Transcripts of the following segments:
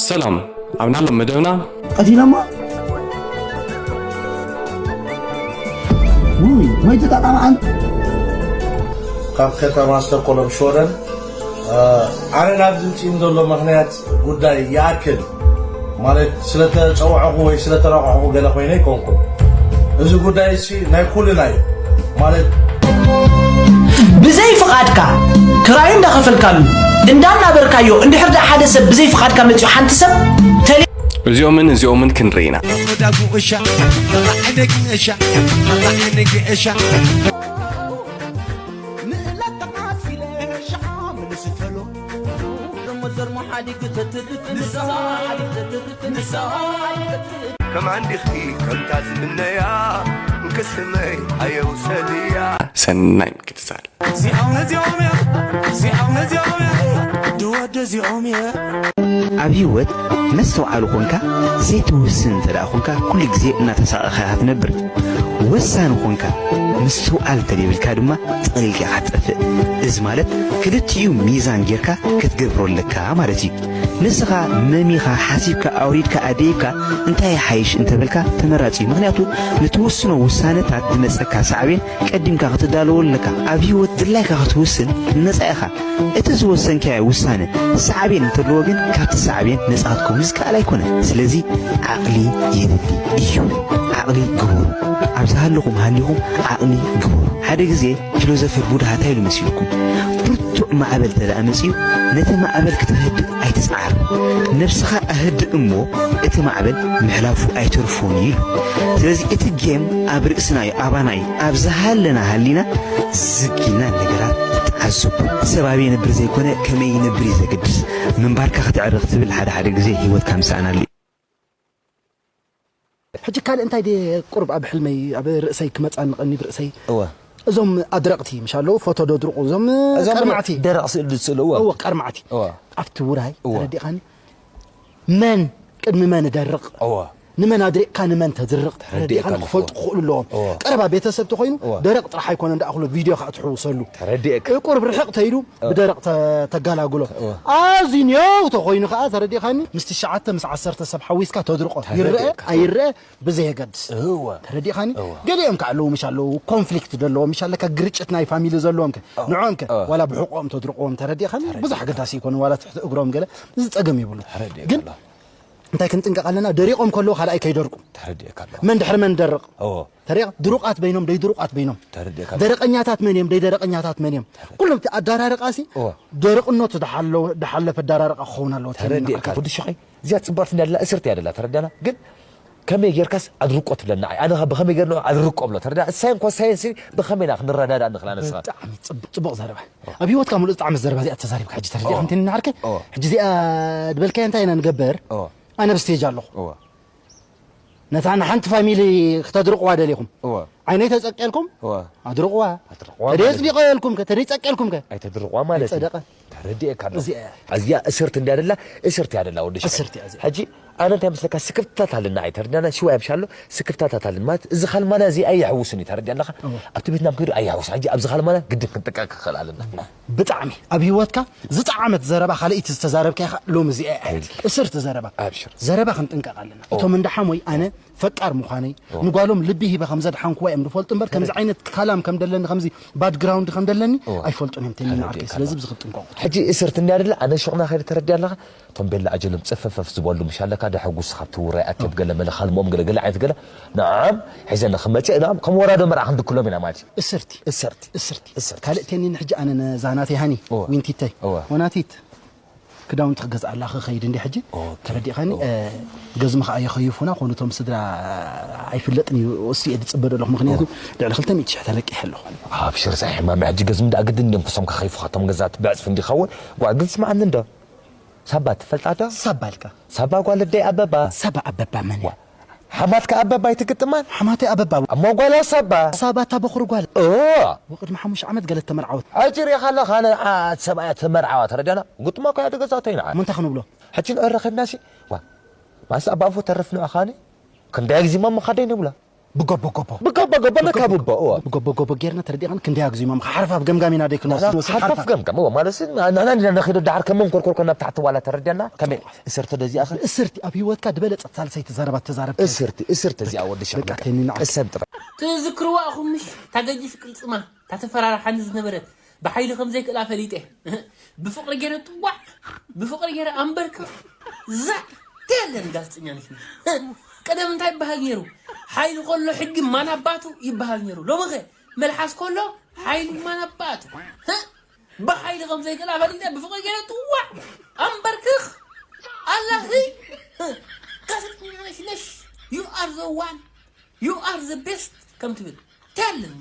ሰላም፣ ኣብ ናሎም መደብና ቀቲሎሞ ውይ መይቱ ጠቃምዓን ካብ ከተማ ስቶኮሎም ሽወደን። ኣነ ናብዚ ምፅእም ዘሎ ምክንያት ጉዳይ ይኣክል ማለት ስለተፀውዐኹ ወይ ስለተረቋሕኹ ገለ ኮይነ ኣይኮንኩ። እዚ ጉዳይ እሲ ናይ ኩልና እዩ ማለት ብዘይ ፍቓድካ ክራዩ እንዳኸፈልካሉ እንዳናበርካዮ እንድሕር ደኣ ሓደ ሰብ ብዘይ ፍቓድካ መፅኡ ሓንቲ ሰብ ተለ እዚኦምን እዚኦምን ክንርኢ ኢና። ከማን ዲኺ ከምታ ዝምነያ እንቅስመይ ኣየውሰድያ ሰናይ ምክትታል። ኣብ ህይወት መስተውዓሊ ኾንካ ዘይትውስን እንተ ደኣ ኾንካ ኩሉ ግዜ እናተሳቐኻ ኢኻ ትነብር። ወሳኒ ኾንካ ምስትውዓል እንተ ዘይብልካ ድማ ጠቕሊልካ ኢኻ ትጠፍእ። እዚ ማለት ክልቲኡ ሚዛን ጌርካ ክትገብሮ ኣለካ ማለት እዩ። ንስኻ መሚኻ ሓሲብካ ኣውሪድካ ኣደይብካ እንታይ ይሓይሽ እንተበልካ ተመራጺ እዩ። ምኽንያቱ ንትውስኖ ውሳነታት ዝመጸካ ሳዕቤን ቀዲምካ ክትዳለወሉ ኣለካ። ኣብ ህይወት ድላይካ ክትውስን ነጻ ኢኻ። እቲ ዝወሰንካዮ ውሳነ ሳዕቤን እንተለዎ ግን ካብቲ ሳዕቤን ነጻ ክትከውን ዝከኣል ኣይኮነን። ስለዚ ዓቕሊ የድሊ እዩ። ዓቕሊ ግበሩ። ኣብ ዝሃለኹም ሃሊኹም ዓቕሊ ግበሩ። ሓደ ግዜ ፊሎዞፈር ቡድሃ እንታይ ኢሉ መሲልኩም? ብርቱዕ ማዕበል እንተ ደኣ መጺኡ ነቲ ማዕበል ክትህድእ ኣይትጽዓር። ነብስኻ ኣህድእ እሞ እቲ ማዕበል ምሕላፉ ኣይተርፎን እዩ ኢሉ። ስለዚ እቲ ጌም ኣብ ርእስና እዩ፣ ኣባና እዩ። ኣብ ዝሃለና ሃሊና ዝግ ኢልና ነገራት ተዓዘቡ። ሰብ ኣበይ ይነብር ዘይኮነ ከመይ ይነብር እዩ ዘገድስ። ምንባርካ ከተዕሪ ክትብል ሓደ ሓደ ግዜ ህይወትካ ምስኣናሉ እዩ። ሕጂ ካልእ እንታይ ድየ ቁሩብ ኣብ ሕልመይ ኣብ ርእሰይ ክመጻኒ ቀኒብ ርእሰይ እወ እዞም ኣድረቕቲ ምሽ ኣለዉ ፎቶ ደድርቑ እዞም እዞም ቀርማዕቲ ደረቕ ስእሊ ዝስእሉ እወ እወ ቀርማዕቲ እወ ኣብቲ ውራይ እወ። ተረዲኻኒ መን ቅድሚ መን ደርቕ እወ ንመን ኣድሪቕካ ንመን ተድርቕ ተረዲእካ ተረዲኻኒ ኣለኹ። ክፈልጡ ክኽእሉ ኣለዎም እወ። ቀረባ ቤተሰብ ተኾይኑ እወ። ደረቕ ጥራሕ ኣይኮነ እንዳእኽሎ ቪድዮ ከዓ ትሕውሰሉ ተረዲእካ ቁሩብ ርሕቕ ተይሉ ብደረቕ ተ- ተጋላግሎ ኣዝዩ ኒዮው ተኾይኑ ከዓ ተረዲኻኒ ምስ ትሽዓተ ምስ ዓሰርተ ሰብ ሓዊስካ ተድርቆ ይረአ ተረዲእካ። ኣይረአ ብዘየገድስ እወ ተረዲኻኒ እወ። ገሊኦም ከዓ ኣለዉ ምሽ ኣለዉ ኮንፍሊክት ዘለዎም ምሽ ኣለካ ግርጭት ናይ ፋሚሊ ዘለዎም ከ ንዖም ከ እወ። ዋላ ብሕቆም ተድርቆም ተረዲኻኒ ብዙሕ ኣገዳሲ ይኮኑ ዋላ ትሕቲ እግሮም ገለ እዚ ፀገም ይብሉ ተረዲእካ ግን ኣለኹ። እንታይ ክንጥንቀቕ ኣለና ደሪቖም ከለዉ ካልኣይ ከይደርቁ ተረዲእካ ኣለኹ። መን ድሕሪ መን ደርቕ እወ ተሪቕ ድሩቓት በይኖም ደይ ድሩቓት በይኖም ተረዲእካ ደረቐኛታት መን እዮም ደይ ደረቐኛታት መን እዮም ኩሎም እቲ ኣዳራርቃ ሲ እወ። ደርቕነቱ ዝሓለወ- ዝሓለፈ ኣዳራርቃ ክኸውን ኣለዎ ተረዲእካ ወዲ ሽኸይ እዚኣ ፅባርት እንዳላ እስርቲ ያደላ ተረዳና ግን ከመይ ጌርካስ ኣድርቆ ትብለና ኣይ ኣነ ብኸመይ ጌርና ኣድርቆ ብሎ ተረዳ እሳይ እንኳ ሳይንስ ብኸመይ ኢና ክንረዳዳ ንኽላ ንስኻ ብጣዕሚ ጽቡቅ ጽቡቅ ዘረባ ኣብ ህይወትካ ሙሉእ ዝጣዕመት ዘረባ እዚኣ ተዛሪብካ ሕጂ ተረዲኻ ኦ። እንተ ንዓርከ ኦ። ሕጂ እዚኣ ዝበልካዮ እንታይ ኢና ንገበር ኦ። ኣነ ብስቴጅ ኣለኹ ኦ። ነታ ንሓንቲ ፋሚሊ ክተድርቕዋ ደሊኹም ኦ። ዓይነይ ተጸቀልኩም ኦ። ኣድርቕዋ ኣድርቕዋ ተደይ ማለት ጽዲቐ የልኩም ከተደይ ጸቀልኩም ከ ኣይተድርቕዋ ማለት እዩ። ጸደቐ ተረዲእካ ኣሎ እዚኣ እዚኣ እስርቲ እንዳደላ እስርቲ ያደላ ወዲ ሽኸይ እስርቲ እያ እዚኣ። ሕጂ ኣነ እንታይ መስለካ ስክፍታት ኣለና ኣይተረዳና ሽዋ ያምሻሎ ስክፍታታት ኣለና ማለት እዚ ካልማና እዚ ኣየሕውስን እዩ ተረዲኣለካ ኣብቲ ቤትና ምክዱ ኣየሕውስ ሕጂ ኣብዚ ካልማና ግድን ክንጥቀቅ ክኽእል ኣለና ብጣዕሚ ኣብ ህይወትካ ዝጠዓመት ዘረባ ካልኣይቲ ዝተዛረብካ ኢኻ ሎሚ እዚኣ እያ እስርቲ ዘረባ ኣብሽር ዘረባ ክንጥንቀቕ ኣለና እቶም እንዳሓሞይ ኣነ ፈቃር ምዃነይ ንጓሎም ልቢ ሂበ ከም ዘድሓንኩዋ እዮም ዝፈልጡ እምበር ከምዚ ዓይነት ካላም ከም ደለኒ ከምዚ ባክግራውንድ ከም ደለኒ ኣይፈልጡን እዮም ተኒ ንዓርከይ ስለዚ ብዚ ክጥንቀቑ ሕጂ እስርቲ እንዳደላ ኣነ ሹቕና ከይደ ተረዲኣለካ እቶም ቤላ ኣጀሎም ጽፈፈፍ ዝበሉ ምሽ ኣለካ ደሐጉስ ካብቲ ውራይ ኣትብ ገለ መለ ካልምኦም ገለ ገለ ዓይነት ገለ ንዓም ሒዘ ንኽመጽእ ንዓም ከም ወራዶ መርዓ ክንድክሎም ኢና ማለት እዩ እስርቲ እሰርቲ እስርቲ እስርቲ ካልእ ቴኒን ሕጂ ኣነ ነዛ ናተይ ሃኒ እወ። ዊንቲተይ እወ። ወናቲት ክዳውንቲ ክገዝኣላ ክኸይድ እንዲ ሕጂ ኦኬ። ተረዲኻኒ ገዝሚ ከዓ የኸይፉና ኮኑ እቶም ስድራ ኣይፍለጥን እዩ እሱ እየ ዝፅበ ዘለኹ ምክንያቱ ልዕሊ ክልተ ሚእቲ ሽሕ ተለቂሐ ኣለኹ ኣብሽር ሳይ ሕማም ሕጂ ገዝሚ ደኣ ግድን እዮም ክሶም ከኸይፉኻቶም ገዛት ብዕፅፊ እንዲኸውን ጓል ግን ስማዓኒ እንዶ ሳባ ትፈልጣ ዶ ሳባ ኢልካ ሳባ ጓል ኣደይ ኣበባ ሳባ ኣበባ መን እያ ሓማትካ ኣበባ ኣይትግጥማን ሓማተይ ኣበባ እሞ ጓላ ሳባ ሳባ እታ በኹሪ ጓል ኦ ወቅድሚ ሓሙሽተ ዓመት ገለ ተመርዓወት ሕጂ ሪኻ ኣለኻ ንዓ ሰብኣያ ተመርዓዋ ተረዳና ግጥማ ኮያ ተገዛተይ ንዓ እሞ እንታይ ክንብሎ ሕጂ ንዕረኸብና ሲ ዋ ማስ ኣባፎ ተረፍ ንዕኻኒ ክንደይ ግዜ ማ ምኻደይ ንብላ ብጎቦ ጎቦ ብጎቦ ጎቦ መካብቦ እዋ ብጎቦ ጎቦ ጌርና ተረዲእኻን ክንደይ ኣግዙ ኢማም ሓርፋፍ ገምጋም ኢና ደይ ክንወስድ ንወስድ ሓርፋፍ ሓርፋፍ ገምጋም እዋ ማለት ንሕና ንሕና ከይዶ ዳሓር ከም መንኮርኮር ኮና ብታሕቲ ዋላ ተረዲያና ከመይ እሰርተ ደዚኣ ኸ እስርቲ ኣብ ህይወትካ ድበለጸት ሳልሰይቲ ዘረባ ተዛረብ እስርቲ እስርቲ እዚኣ ወዲ ሸቕ በቃ ተኒ ንዓክ እሰን ጥራይ ትዝክርዋ ኢኹም ምሽ ታገጅስ ቅልጽማ ታተፈራርሓኒ ዝነበረት ብሓይሊ ከም ዘይክእላ ፈሊጠ ብፍቕሪ ገይረ ጥዋዕ ብፍቕሪ ገይረ ኣንበርክኽ ዛዕ ተየለን ጋዜጠኛ ነሽ ቀደም እንታይ ይበሃል ነይሩ ሓይሊ ከሎ ሕጊ ማን ኣባቱ ይበሃል ነይሩ ሎምኸ መልሓስ ከሎ ሓይሊ ማን ኣባቱ ብሓይሊ ከም ዘይክእላ ፈሊጠ ብፍቕሪ ገይረ ጥዋዕ ኣንበርክኽ ኣላኺ ጋዜጠኛ ነሽ ነሽ you are the one you are the best ከም ትብል እንታይ ኣለኒ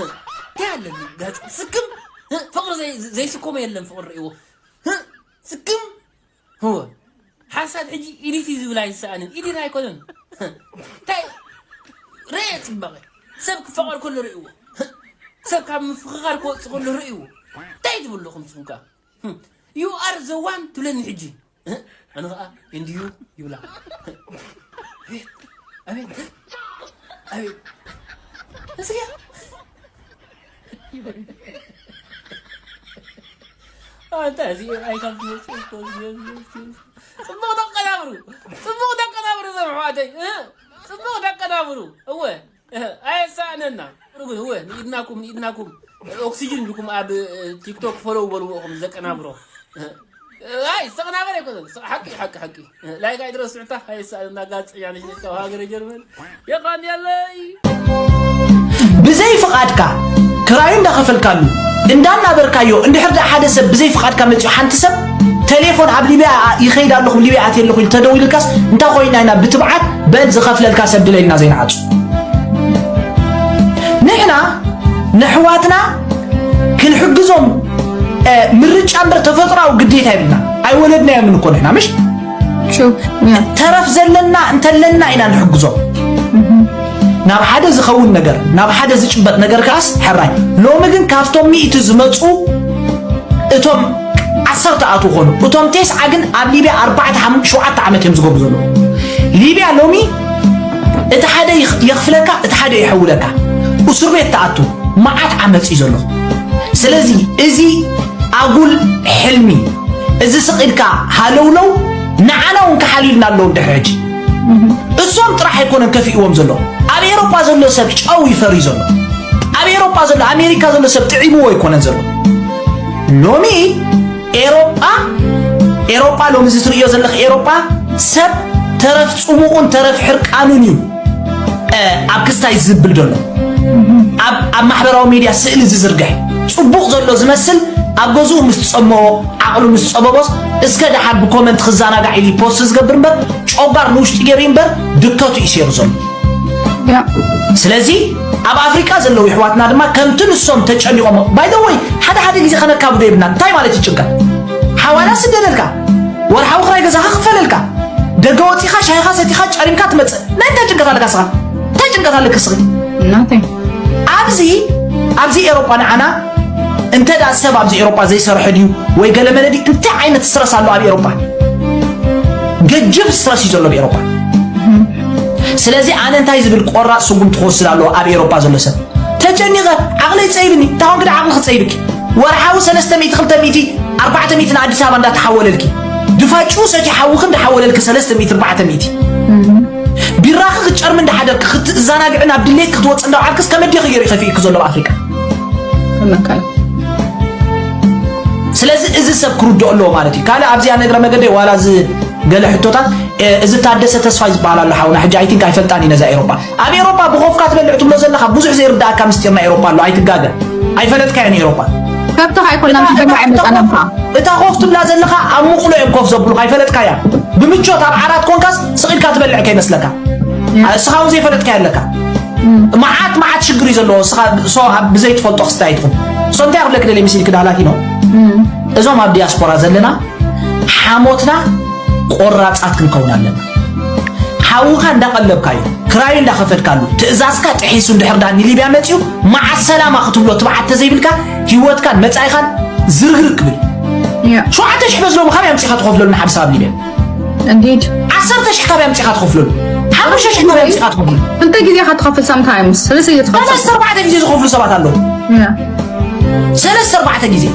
እንታይ ኣለኒ ጋጭ ስክም ፍቕሪ ዘይስከሞ የለን ፍቕሪ ርእይዎ ስክም እወ ሓሳድ ሕጂ ኢዲት እዩ ዝብል ኣይሰኣንን ኢዲት ኣይኮነን እንታይ ርእ ፅባቐ ሰብ ክፋቐር ከሎ ርእይዎ ሰብ ካብ ምፍኽኻር ክወፅእ ከሎ ርእይዎ እንታይ ትብሉ ከምስኹም ከዓ you are the one ትብለኒ ሕጂ ኣነ ከዓ እንድዩ ይብላ ኣቤት ኣቤት ኣቤት እዚኣ ኣንታ እዚ ኤኣይ ካብ ዝመፅእ እኮ እዚ ነዚ ነዚ ነዚ ፅቡቕ ደቀናብሩ ፅቡቕ ደቀናብሩ ዘምሕዋተይ ፅቡቕ ደቀናብሩ እወ ኣየሳእነና ርጉን እወ ንኢድናኩም ንኢድናኩም ኦክሲጅን ኢልኩም ኣብ ቲክቶክ ፎሎው በልዎ ኹም ዘቀናብሮ ኣይ ዝተቐናበረ ኣይኮነን ሓቂ ሓቂ ሓቂ ላይክ ኣይድረስ ስዕታ ኣየሳእነና ጋዜጠኛ ነሽ ነሽ ካብ ሃገረ ጀርመን የቐንየለይ ብዘይ ፍቓድካ ክራዩ እንዳኸፈልካሉ እንዳናበርካዮ እንድሕር ደኣ ሓደ ሰብ ብዘይ ፍቓድካ መፂኡ ሓንቲ ሰብ ቴሌፎን ኣብ ሊብያ ይኸይድ ኣለኹ ሊብያ ኣትየ ኣለኹ ኢሉ ተደዊልካስ እንታይ ኮይና ኢና ብትብዓት በል ዝኸፍለልካ ሰብ ድለይልና ዘይንዓፁ ንሕና ነሕዋትና ክንሕግዞም ምርጫ እምበር ተፈጥራዊ ግዴታ የብልና ኣይወለድናዮምን እኮ ንሕና ምሽ ተረፍ ዘለና እንተለና ኢና ንሕግዞም ናብ ሓደ ዝኸውን ነገር ናብ ሓደ ዝጭበጥ ነገር ከዓስ ሕራይ ሎሚ ግን ካብቶም ሚእቲ ዝመፁ እቶም ዓሰርተ ኣትዉ ኾኑ እቶም ቴስዓ ግን ኣብ ሊብያ ኣርባዕተ ሓሙሽተ ሸውዓተ ዓመት እዮም ዝገብሩ ዘለዉ ሊብያ ሎሚ እቲ ሓደ የኽፍለካ እቲ ሓደ የሐውለካ እስር ቤት ተኣቱ መዓት ዓመፅ እዩ ዘሎ ስለዚ እዚ ኣጉል ሕልሚ እዚ ስቕ ኢልካ ሃለውለው ንዓና እውን ክሓልዩልና ኣለዎም ድሕሪ ሕጂ እሶም ጥራሕ ኣይኮነን ከፊእዎም ዘሎ ኣብ ኤሮጳ ዘሎ ሰብ ጨው ይፈሪ ዘሎ ኣብ ኤሮጳ ዘሎ ኣሜሪካ ዘሎ ሰብ ጥዒምዎ ኣይኮነን ዘሎ ሎሚ ኤሮጳ ኤሮጳ ሎሚ እዚ ትርእዮ ዘለኽ ኤሮጳ ሰብ ተረፍ ጽሙቑን ተረፍ ሕርቃኑን እዩ ኣብ ክስታይ ዝብል ዘሎ ኣብ ኣብ ማሕበራዊ ሚድያ ስእሊ ዝዝርግሕ ጽቡቕ ዘሎ ዝመስል ኣብ ገዝኡ ምስ ጸመዎ ዓቕሉ ምስ ጸበቦስ እስከ ደሓር ብኮመንት ክዘናጋዕ ኢሉ ፖስት ዝገብር እምበር ጨጓር ንውሽጢ ገይሩ እምበር ድከቱ እዩ ሴሩ ዘሎ ስለዚ ኣብ ኣፍሪቃ ዘለዉ ይሕዋትና ድማ ከምቲ ንሶም ተጨኒቖም ባይደወይ ሓደ ሓደ ግዜ ከነካብዶ የብና እንታይ ማለት እዩ ጭንቀት ሓዋላ ስደደልካ ወርሓዊ ክራይ ገዛኻ ክፈለልካ ደገ ወፂኻ ሻሂኻ ሰቲኻ ጨሪምካ ትመፅእ ናይ እንታይ ጭንቀት ኣለካ ስኻ እንታይ ጭንቀት ኣለክ ስኺ ናተይ ኣብዚ ኣብዚ ኤሮጳ ንዓና እንተ ደኣ ሰብ ኣብዚ ኤሮጳ ዘይሰርሐ ድዩ ወይ ገለ መለ ድዩ እንታይ ዓይነት ስትረስ ኣሎ ኣብ ኤሮጳ ገጅፍ ስትረስ እዩ ዘሎ ኣብ ኤሮጳ ስለዚ ኣነ እንታይ ዝብል ቆራፅ ስጉምቲ ክወስድ ኣለዎ ኣብ ኤሮጳ ዘሎ ሰብ ተጨኒቐ ዓቕለይ ፀይብኒ እንታይ ኮንክ ዓቕሊ ክፀይብኪ ወርሓዊ ሰለስተ ሚእቲ ክልተ ሚእቲ ኣርባዕተ ሚእቲ ንኣዲስ ኣበባ እንዳተሓወለልኪ ድፋጭኡ ሰትዩ ሓውኺ እንዳሓወለልኪ ሰለስተ ሚእቲ ኣርባዕተ ሚእቲ ቢራኺ ክትጨርሚ እንዳሓደርኪ ክትዘናግዒ ናብ ድሌትኪ ክትወፂ እንዳውዓልክስ ከመይ ዲኺ ገይሩ ከፊእኪ ዘሎ ኣብ ኣፍሪቃ ከመካል ስለዚ እዚ ሰብ ክርድኦ ኣለዎ ማለት እዩ ካልእ ኣብዚኣ ነግረ መገደይ ዋላ እዚ ገለ ሕቶታት እዚ ታደሰ ተስፋይ ዝበሃል ኣሎ ሓውና ሕጂ ኣይቲንክ ኣይፈልጣን እዩ ነዛ ኤሮፓ ኣብ ኤሮፓ ብኾፍካ ትበልዕ ትብሎ ዘለኻ ብዙሕ ዘይርዳእካ ምስጢር ናይ ኤሮፓ ኣሎ ኣይትጋገ ኣይፈለጥካዮን ኤሮፓ ከብትኻ ኣይኮናም ትበልዕ ኣይመጣናምካ እታ ኮፍ ትብላ ዘለኻ ኣብ ምቕሎ እዮም ኮፍ ዘብሉኻ ኣይፈለጥካያ ብምቾት ኣብ ዓራት ኮንካስ ስቕ ኢልካ ትበልዕ ከይመስለካ እስኻ እውን ዘይፈለጥካዮ ኣለካ መዓት መዓት ሽግር እዩ ዘለዎ እስኻ ብዘይትፈልጦ ክስታይ ትኹን ሶ እንታይ ክብለክ ደልየ መሲልክ ዳህላኪ ነው እዞም ኣብ ዲያስፖራ ዘለና ሓሞትና ቆራፃት ክንከውን ኣለና ሓውኻ እንዳቐለብካዩ ክራዩ እንዳኸፈልካሉ ትእዛዝካ ጥሒሱ እንድሕር ዳ ንሊብያ መፅዩ መዓት ሰላማ ክትብሎ ትብዓት ተዘይብልካ ህይወትካን መፃኢኻን ዝርግርግ ክብል ሸውዓተ ሽሕ በዝሎም ካብ ኣምፂኻ ትኸፍለሉ ንሓደ ሰብ ኣብ ሊብያ እንዲድ ዓሰርተ ሽሕ ካብ ኣምፂኻ ትኸፍለሉ ኣብ ሸሽ ሽሕ ዶላር ምጽቃት ትኸፍሉ። ክልተ ግዜ ኢኻ ትኸፍል። Sometimes ሰለስተ ግዜ ትኸፍል። ሰለስተ ኣርባዕተ ግዜ ዝኸፍሉ ሰባት ኣለዉ። ሰለስተ ኣርባዕተ ግዜ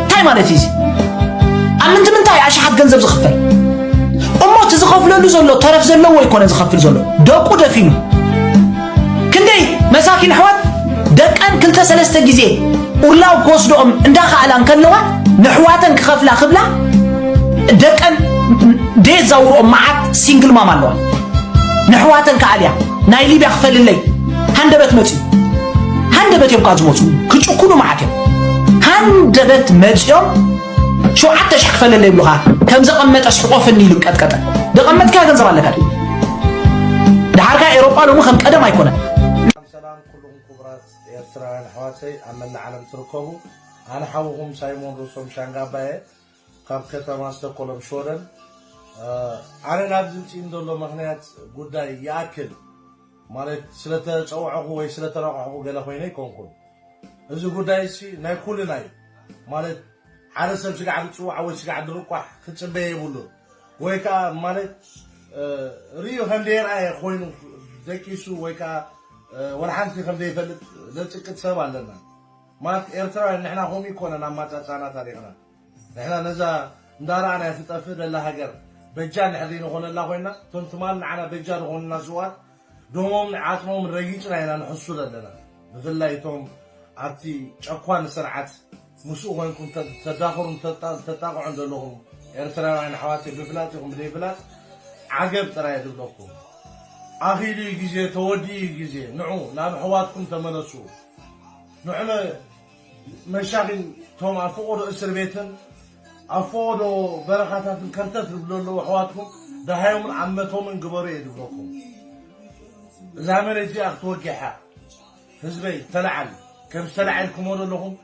እንታይ ማለት እዩ? ኣብ ምንቲ ምንታይ ኣሽሓት ገንዘብ ዝኽፈል እሞ እቲ ዝኸፍለሉ ዘሎ ተረፍ ዘለዎ ኣይኮነ ዝኸፍል ዘሎ ደቁ ደፊኑ ክንደይ መሳኪን ኣሕዋት ደቀን ክልተ ሰለስተ ግዜ ኡርላው ክወስድኦም እንዳኸኣላ እንከለዋ ንኣሕዋተን ክኸፍላ ክብላ ደቀን ደየዛውርኦም መዓት ሲንግል ማም ኣለዋ። ንኣሕዋተን ከኣልያ ናይ ሊብያ ክፈልለይ ሃንደበት መፅዩ ሃንደበት እዮም ካብ ዝመፁ ክጭኩኑ መዓት እዮም። ሃንደበት መፅዮም ሸውዓተ ሽሕ ክፈለለይ ይብሉኻ ከም ዘቐመጠ ስሕቆፍኒ ኢሉ ቀጥቀጠ። ደቐመጥካ ገንዘብ ኣለካ ድዩ? ድሓርካ ኤሮጳ ሎሚ ከም ቀደም ኣይኮነን። ሰላም ሰላም ኩልኹም ክቡራት ኤርትራውያን ኣሕዋተይ ኣብ መላእ ዓለም ትርከቡ፣ ኣነ ሓውኹም ሳይሞን ሩሶም ሻንጋባ እየ ካብ ከተማ ስቶኮሎም ሽወደን። ኣነ ናብዚ ምፅእኒ ዘሎ ምኽንያት ጉዳይ ይኣክል ማለት ስለተፀውዐኹ ወይ ስለተረቋሕኩ ገለ ኮይነ ኣይኮንኩን። እዚ ጉዳይ እዚ ናይ ኩልና እዩ ማለት ሓደ ሰብ ስጋዕ ክፅዋዕ ወይ ስጋዕ ድርቋሕ ክፅበየ የብሉን። ወይ ከዓ ማለት እ፣ ርእዩ ከም ዘይረኣየ ኮይኑ ደቂሱ ወይ ከዓ እ፣ ወላ ሓንቲ ከም ዘይፈልጥ ዘፅቅጥ ሰብ ኣለና። ማለት ኤርትራውያን ንሕና ከምኡ ይኮነን ኣማፃፃና ታሪኽና። ንሕና ነዛ እንዳረኣናያ ትጠፍእ ዘላ ሃገር በጃ እንድሕር ዘይንኾነላ ኮይና እቶም ትማል ንዓና በጃ ዝኾኑና ስውኣት ደሞምን ዓፅሞምን ረጊፅና ኢና ንሕሱ ዘለና። ብፍላይ እቶም ኣብቲ ጨኳኒ ስርዓት ምስኡ ኮይንኩም ተ- ተዳኽሩን ተጣ- ተጣቕዑን ዘለኹም ኤርትራውያን ኣሕዋተይ ብፍላጥ ይኹን ብዘይፍላጥ ዓገብ ጥራይ እየ ዝብለኩም። ኣኺሉ እዩ ግዜ፣ ተወዲኡ እዩ ግዜ። ንዑ ናብ ኣሕዋትኩም ተመለሱ። ንዑ መ- መሻኺን እቶም ኣብ ፈቐዶ እስር ቤትን ኣብ ፈቐዶ በረኻታትን ከርተት ዝብሉ ዘለዉ ኣሕዋትኩም ደሃዮምን ዓመቶምን ግበሩ እየ ዝብለኩም። እዛ መሬት እዚኣ ክትወግሕ እያ። ህዝበይ ተለዓል። ከም ዝተለዓልኩሞ ዘለኹም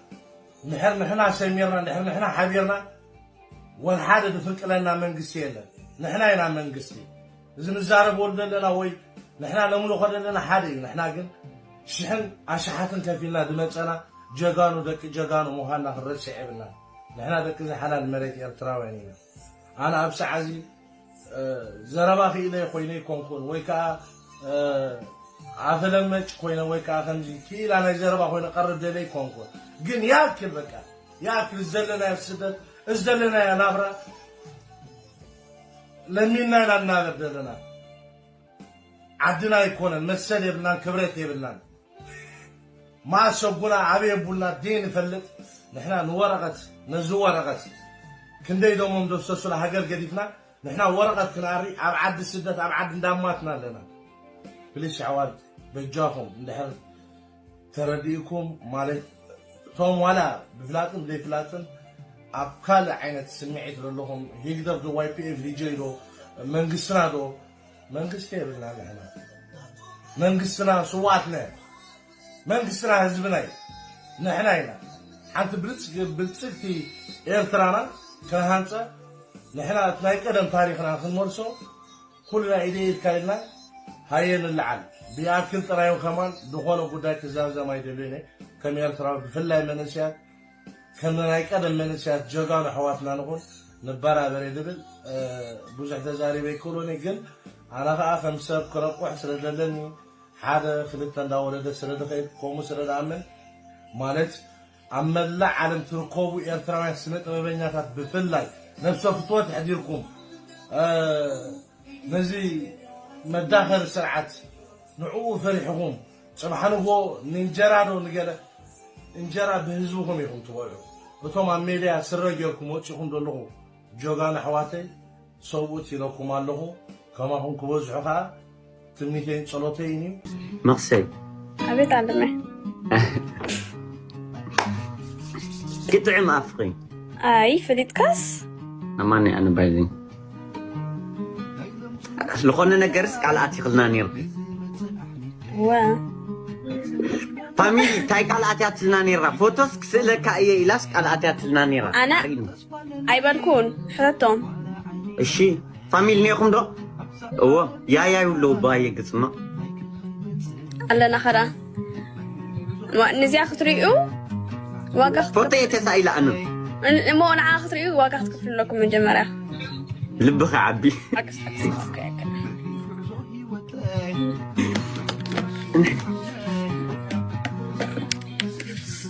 ንሕር ንሕና ሰሚርና ንሕር ንሕና ሓቢርና ወልሓደ ዝፍንቅለና መንግስቲ የለን። ንሕና ኢና መንግስቲ። እዚ ንዛረበሉ ዘለና ወይ ንሕና ነምልኾ ዘለና ሓደ እዩ። ንሕና ግን ሽሕን ኣሽሓትን ከፊልና ዝመፀና ጀጋኑ ደቂ ጀጋኑ ምዃንና ክንረስዕ የብልና። ንሕና ደቂ እዚ ሓላል መሬት ኤርትራውያን ኢና። ኣነ ኣብ ሰዓዚ ዘረባ ክኢለ ኮይነ ይኮንኩን ወይ ከዓ ኣፈለመጭ ኮይነ ወይ ከዓ ከምዚ ክኢላ ናይ ዘረባ ኮይነ ቀርብ ደለ ይኮንኩን። ግን ያክል በቃ ያክል ዘለናዮ ስደት እዚ ዘለናዮ ናብራ ለሚንና ኢና እናበር ዘለና። ዓድና ኣይኮነን መሰል የብልናን ክብረት የብልናን። ማእሰ ቡና ኣበየ ቡና ደይ ንፈልጥ። ንሕና ንወረቐት ነዚ ወረቐት ክንደይ ደሞም ደፍሰሱላ ሃገር ገዲፍና ንሕና ወረቐት ክንኣሪ ኣብ ዓዲ ስደት ኣብ ዓዲ እንዳማትና ኣለና። ፕሊስ ኣሕዋት በጃኹም እንድሕር ተረዲእኩም ማለት እቶም ዋላ ብፍላጥን ብዘይፍላጥን ኣብ ካልእ ዓይነት ስምዒት ዘለኹም ሂግደፍ ዶ ዋይ ፒ ኤፍ ቪ ዶ መንግስትና ዶ መንግስቲ የብልና ንሕና መንግስትና ስውኣትና እዩ መንግስትና ህዝብና እዩ ንሕና ኢና ሓንቲ ብልፅግቲ ኤርትራና ክንሃንፀ ንሕና ናይ ቀደም ታሪኽና ክንመልሶ ኩልና ኢደ ኢድካ ኢልና ሃየ ንለዓል ብኣክል ጥራይ ከማን ዝኾነ ጉዳይ ክዛዘም ኣይደልዩን ከም ኤርትራዊ ብፍላይ መንእሰያት ከም ናይ ቀደም መንእሰያት ጀጋኑ ኣሕዋትና ንኹን ንበራበር እየ ዝብል ብዙሕ ተዛሪበ ኣይክእሎን እየ ግን ኣነ ከዓ ከም ሰብ ክረቁሕ ስለ ዘለኒ ሓደ ክልተ እንዳወለደ ስለ ዝኸይድ ከምኡ ስለ ዝኣምን ማለት ኣብ መላእ ዓለም ትርከቡ ኤርትራውያን ስነ ጥበበኛታት ብፍላይ ነብሰ ፍትወት ኣሕዲርኩም ነዚ መዳኸሪ ስርዓት ንዕኡ ፈሪሕኹም ጽባሕ ንግሆ ንእንጀራ ዶ ንገለ እንጀራ ብህዝብኹም ኢኹም ትበልዑ። እቶም ኣብ ሜድያ ስረ ጌርኩም ወጺኹም ዘለኹ ጀጋኑ ኣሕዋተይ ሰብኡት ኢለኩም ኣለኹ። ከማኹም ክበዝሑ ከኣ ትምኒተይን ጸሎተይን እዩ። መኽሰይ ኣቤት ዓለመይ ክጥዕም ኣፍኺ ኣይ ፈሊጥካስ ኣማኒ ኣነ ባይዘኝ ዝኾነ ነገርስ ቃል ኣቲኽልና ነይርኪ ወ ፋሚሊ እንታይ ቃል ኣትያትልና ነይራ ፎቶስ ክስእለካ እየ ኢላስ ቃል ኣትያትልና ነይራ ኣነ ሓሪኒ። ኣይበልኩን ሕተቶም እሺ ፋሚሊ ኔኹም ዶ እዎ ያያዩ ኣለዉ ባየ ግፅማ ኣለና ኸዳ ነዚኣ ክትርእዩ ዋጋ ፎቶ እየ ተሳኢላ ኣነ እሞ ንዓ ክትርእዩ ዋጋ ክትከፍሉ ኣለኩም መጀመርያ ልብኻ ዓቢ ኣቅስ ኣቅስ ኦኬ ኦኬ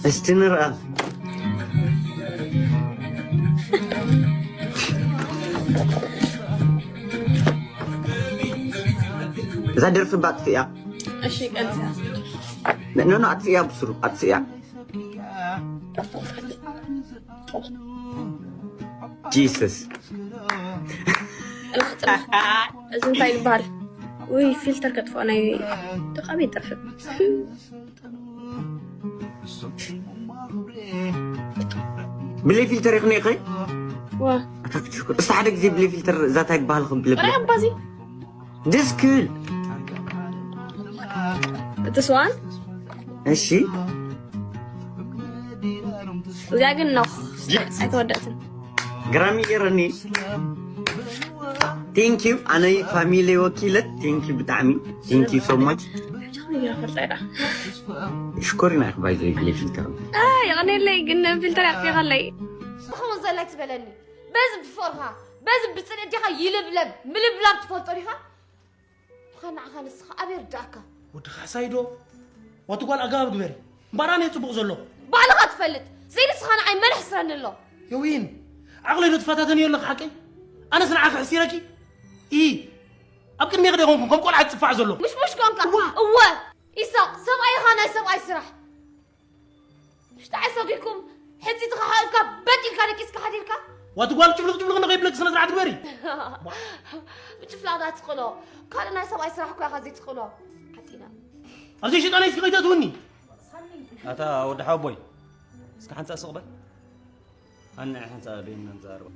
እስቲ ንርኣ። እዛ ደርፊ ባ ኣጥፍእያ። እሺ ቀንሳ ኖ ኖ፣ ኣጥፍእያ ብስሩ፣ ኣጥፍእያ። ጂሰስ። እዚ እንታይ ይበሃል? ውይ ፊልተር ከጥፍኦ ናይ ተቃቢ ይጠፍእ። ብለይ ፊልተር ይኽን ይኸይ? ዋ ኣታ ክትሽኩር እስቲ ሓደ ግዜ ብለይ ፊልተር እዛ እንታይ ይበሃል ከም ብለብለ ራይ ኣባዚ ድስክል እቲ ስዋን እሺ እዚኣ ግን ነው ኣይተወደእትን። ግራሚ ገይረኒ። ቴንኪዩ ኣነይ ፋሚሊ ወኪለት ቴንኪዩ ብጣዕሚ ቴንኪዩ ሶ ማች። ሽኮሪና ይኽባይ ዘይብለይ ፊልተር የቐኔለይ ግን ፊልተር ያጥፊኻለይ። ትኸውን ዘላ ትበለኒ በዚ ብፍቕርኻ በዚ ብፅንዕት ዲኻ ይልብለብ ምልብላብ ትፈልጦ ዲኻ? ብኻ ንዓኻ ንስኻ ኣበይ ርዳእካ? ወዲ ካሕሳይ ዶ ዋቲ ጓል ኣገባብ ግበሪ እምባራ ነይ ፅቡቕ ዘሎ። ባዕልኻ ትፈልጥ ዘይንስኻ ንዓይ መን ሕስረኒ ኣሎ? የዊን ዓቕለይ ዶ ትፈታተኒ ኣለኺ ሓቀይ? ኣነስ ንዓኺ ሕሲረኪ ኢ ኣብ ቅድሜ ክደ ኮንኩም ከም ቆልዓ ትፅፋዕ ዘሎ። ምሽሙሽ ኮንካ እወ ኢሳቕ ሰብኣይ ኢኻ ናይ ሰብኣይ ስራሕ ምሽጣ ዓሰቢኩም ሕፂትኻ ሓእፍካ በጢልካ ደቂስካ ሓዲርካ ዋቲ ጓል ጭፍልቕ ጭፍልቕ ንኸይብለኪ ስነ ስርዓት ግበሪ። ምጭፍላቕ ዳ ትቕሎ ካልእ ናይ ሰብኣይ ስራሕ እኮ ኢኻ ዘይትቕሎ ሓጢና ኣብዚ ሽጣነይ እስኪ ከይተትውኒ። ኣታ ወዲ ሓወቦይ እስኪ ሓንሳእ ስቕ በል። ኣነ ሓንሳእ በይንና ንዛረብ።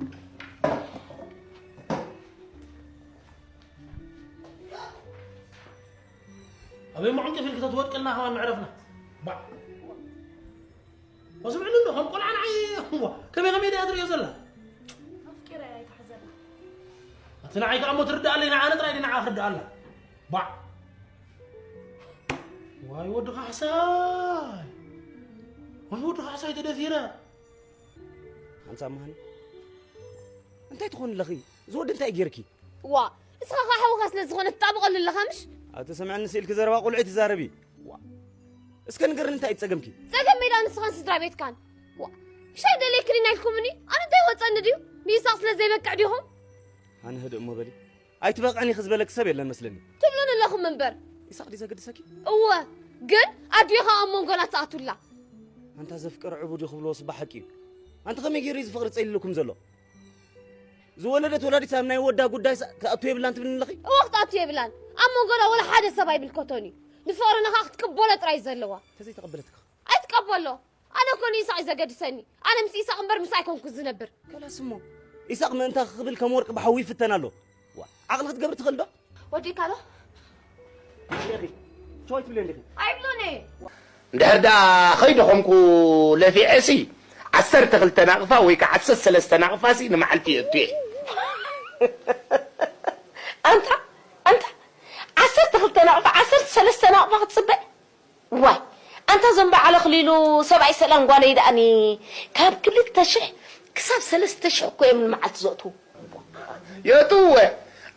ኣበይ መዓንቀፊ ኢልኪ ተትወድቅልና ከማን መዕረፍና። ባዕ ወስምዕኒ እንዶ ከም ቆልዓ ንዓይ እዋ፣ ከመይ ከመይ ድያ ትርእዮ ዘላ? ኣፍቂረ ኣይትሓዘላ። እቲ ንዓይ ከኣ እሞ ትርዳኣለይ ንዓነ ጥራይ ድዩ ንዓ ክርዳኣላ? ባዕ ዋይ ወዲ ካሕሳይ ዋይ ወዲ ካሕሳይ ተደፊረ። ሓንሳብ መሃኒ እንታይ ትኾኒ ኣለኺ? እዚ ወዲ እንታይ ገይርኪ? ዋ እስኻ ኸዓ ሓውኻ ስለ ዝኾነ ትጣብቐሉ ኣለኻ ምሽ? ኣቲ ስምዕኒ ስኢልኪ ዘረባ ቆልዑ ትዛረቢ። ዋ እስከ ንገርኒ እንታይ እዩ ጸገምኪ? ጸገም ሜዳ ንስኻን ስድራ ቤትካን ዋ ምሻይ ደልየክኒ ኢልኩምኒ ኣነ እንታይ ወጸኒ ድዩ? ንይስሓቕ ስለ ዘይበቅዕ ዲኹም? ኣነ ህድእ እሞ በሊ ኣይትበቕዕን ኢኺ ዝበለኪ ሰብ የለን መስለኒ። ትብሉኒ ኣለኹም እምበር ይስሓቕ ድዩ ዘገድሰኪ? እወ ግን ኣዲኻ ኣብ መንጎና ትኣቱላ ኣንታ ዘፍቅር ዕቡድ እዩ ክብልዎ ስባ ሓቂ እዩ። ኣንቲ ከመይ ገይሩ እዩ ዝፍቕሪ ጸሊሉኩም ዘሎ? ዝወለደት ወላዲት ኣብ ናይ ወዳ ጉዳይ ክኣቱ የብላን ትብልኒ ኣለኺ? እወ ክትኣቱ የብላን ኣብ መንጎና ወላ ሓደ ሰብ ኣይምልከቶን እዩ ንፍቕርና ከዓ ክትቅበሎ ጥራይ እዩ ዘለዋ ተዘይተቐበለትካ ኣይትቀበሎ ኣነ እኮ ንኢሳቕ እዩ ዘገድሰኒ ኣነ ምስ ኢሳቕ እምበር ምስ ኣይኮንኩ ዝነብር ከላስ እሞ ኢሳቕ ምእንታ ክብል ከም ወርቂ ብሓዊ ይፍተን ኣሎ። ዋ ዓቕሊ ክትገብር ትኽእል ዶ? ወዲእካ ዶ ሸዋይ ትብለ እንዲኺ ኣይብሎን እየ እንድሕር ደኣ ኸይደኾምኩ ለፊዐሲ ዓሰርተ ክልተ ናቕፋ ወይ ከዓ ዓሰርተ ሰለስተ ናቕፋሲ ንመዓልቲ የእቱ እየ ኣንታ ኣንታ ዓሰርተ ክልተ ናቕፋ ዓሰርተ ሰለስተ ናቕፋ ክትፅበ ዋይ ኣንታ ዞም በዓል ኣኽሊሉ ሰብኣይ ሰላም ጓለይ ደኣኒ ካብ ክልተ ሽሕ ክሳብ ሰለስተ ሽሕ እኮ እዮም ንመዓልቲ ዘእትዉ የእትውወ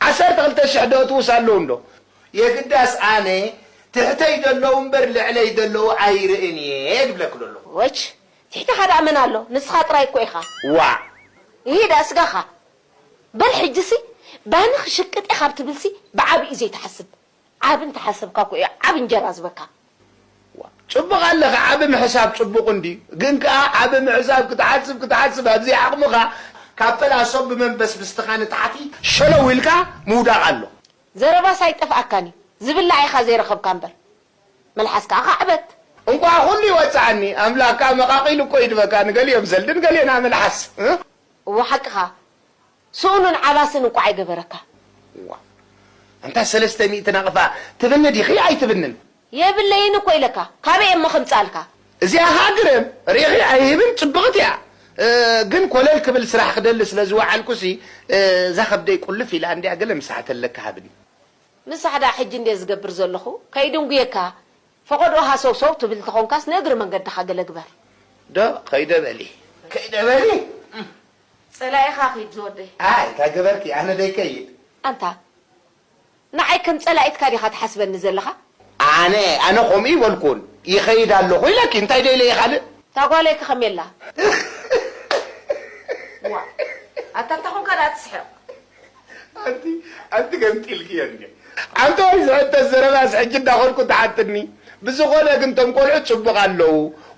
ዓሰርተ ክልተ ሽሕ ዶ እትውስ ኣለዉ እንዶ የግዳስ ኣነ ትሕተይ ዘለዉ እምበር ልዕለይ ዘለዉ ኣይርእን እየ ድብለክ ደሎ ወች ትሕቲ ሓደ ኣመን ኣሎ ንስኻ ጥራይ እኮ ኢኻ ዋ ይሄዳ ስጋኻ በል ሕጅሲ ባኒ ክሽቅጥ ኢኻ ብትብልሲ ብዓብዩ ዘይትሓስብ ዓብ እንተሓሰብካ እኮ እዩ ዓብ እንጀራ ዝበካ ጽቡቕ ኣለኻ ዓብ ምሕሳብ ጽቡቕ እንዲ ግን ከኣ ዓብ ምሕሳብ ክትሓስብ ክትሓስብ ኣብዚ ዓቕምኻ ካብ ፈላሶም ብመንበስ ብስትኻ ንታሕቲ ሸለው ኢልካ ምውዳቕ ኣሎ ዘረባስ ኣይጠፍኣካን እዩ ዝብላዕ ኢኻ ዘይረኸብካ እምበር መልሓስ ከኣ ካዕበት እንቋዕ ኩሉ ይወፅዓኒ ኣምላክ ከኣ መቓቒሉ እኮ ይድበካ ንገሊኦም ዘልድን ገሊና መልሓስ እ? እወ ሓቅኻ ስኡኑን ዓባስን እንቋዕ ኣይገበረካ ዋ ኣንታ ሰለስተ ሚእቲ ናቕፋ ትብኒ ዲኺ ኣይትብንን የብለይን እኮ ኢለካ ካበይ እሞ ከምፃልካ እዚኣ ኸዓ ግርም ርኢኺ ኣይህብን ፅብቕቲ እያ እ፣ ግን ኮለል ክብል ስራሕ ክደሊ ስለ ዝወዓልኩሲ እ፣ እዛ ከብደይ ቁልፍ ኢላ እንዲያ ገለ ምሳሕ ተለካ ሃብኒ ንሳሕ ደኣ ሕጂ እንድየ ዝገብር ዘለኹ ከይድንጉየካ ፈቐዶ ሃሰው ሰው ትብል ተኾንካስ ንእግሪ መንገድኻ ገለ ግበር ዶ ከይደ በሊ ከይደ በሊ ጸላኢኻ ኺድ ዝወደይ ኣይ እንታይ ገበርኪ ኣነ ደይከይድ ኣንታ ንዓይ ከም ጸላኢትካ ዲኻ ትሓስበኒ ዘለኻ? ኣነ ኣነ ከምኡ ይበልኩን ይኸይድ ኣለኹ ኢለኪ እንታይ ደይለ ይኻልእ ታጓለይ ክኸም የላ። ዋ ኣታ እንተ ኾንካ ደኣ ትስሕቕ። ኣንቲ ኣንቲ ገምጢልክዮ እንዴ ኣንተ ወይ ዝሕተት ዘረባስ ሕጂ እንዳኾንኩ ትሓትኒ ብዝኾነ ግን ቶም ቆልዑ ጽቡቕ ኣለዉ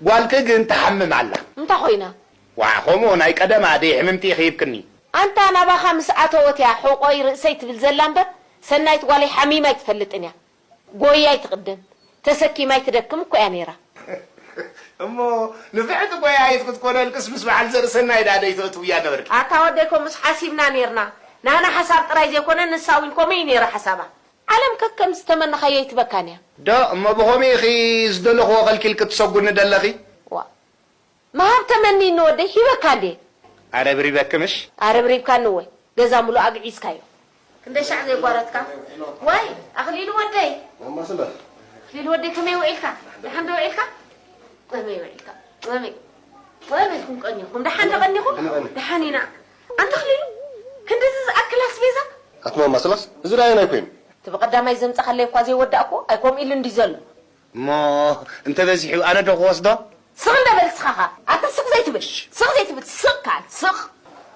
ጓልኪ ግን ትሓምም ኣላ እንታይ ኮይና? ዋ ከምኡ ናይ ቀደማ ደይ ሕምምቲ ኢኺ ሂብክኒ ኣንታ ናባኻ ምስ ኣተወት እያ ሕቆይ ርእሰይ ትብል ዘላ እምበር ሰናይት ጓለይ ሓሚማ ኣይትፈልጥን እያ። ጎያይ ትቕድም ተሰኪማ ኣይትደክም እኮ እያ ነይራ። እሞ ንፍዕቲ ጎያይት ክትኮነልክስ ምስ በዓል ዘርእሰናይ ዳ ደይተእትውያ ነበርኪ። ኣታ ወደይ ከምኡስ ሓሲብና ኔርና ናህና ሓሳብ ጥራይ ዘይኮነ ንሳ እውን ከምኡ እዩ ነይራ ሓሳባ። ዓለም ከከም ዝተመነኻዮ ኣይትበካን እያ። ዶ እሞ ብኸምኡ ኢኺ ዝደለኽዎ ከልኪልኪ ትሰጉኒ ደለኺ? ዋ ምሃብ ተመኒኒ ወደይ ሂበካ እንዴ? ኣረብሪበኪ ምሽ? ኣረብሪብካኒ እወ ገዛ ሙሉእ ኣግዒዝካዮ። ክንደይ ሻዕ ዘየጓረትካ? ዋይ ኣኽሊሉ ወደይ። ማማ ስለ ኣኽሊሉ ወደይ ከመይ ውዒልካ? ደሓን ዶ ውዒልካ? ከመይ ውዒልካ? ከመይ ከመይ ኢኹም ቀኒኹም? ደሓን ዶ ቀኒኹም? ደሓን ኢና። ኣንታ ኣኽሊሉ ክንድዚ ዝኣክል ኣስቤዛ? ኣቲ ማማ ስላስ እዚ ደኣ ኣየናይ ኮይኑ? እቲ ብቐዳማይ ዘምጻኻለይ እኳ ዘይወዳእኩዎ ኣይኮምኡ ኢሉ እንድዩ ዘሎ። እሞ እንተበዚሑ ኣነ ዶ ክወስዶ? ስቕ እንደ በል ንስኻ ኸኣ ኣታ ስቕ ዘይትብል ስቕ ዘይትብል ስቕ ከኣ ስቕ።